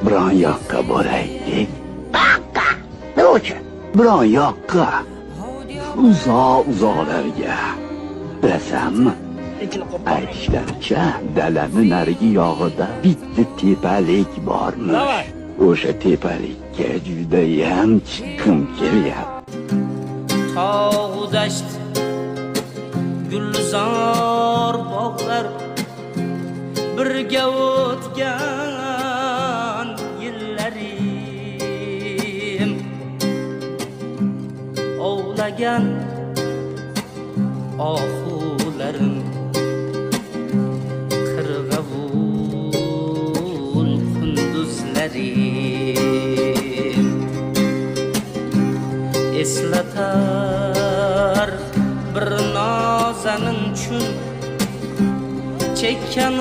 Biron yoqqa boraylik. Qayoqqa? Nima uchun? Biron yoqqa. Uzoq uzoqlarga. Bilasanmi? Aytishlaricha, dalani narigi yog'ida bitta tepalik bormish. O'sha tepalikka judayam chiqqim kelyapti. Tog'u dasht, gulzor bog'lar, birga o'tgan yillarim, ovlagan ohularim, qirg'ovul qunduzlarim, eslatar bir nozanin chun chekkan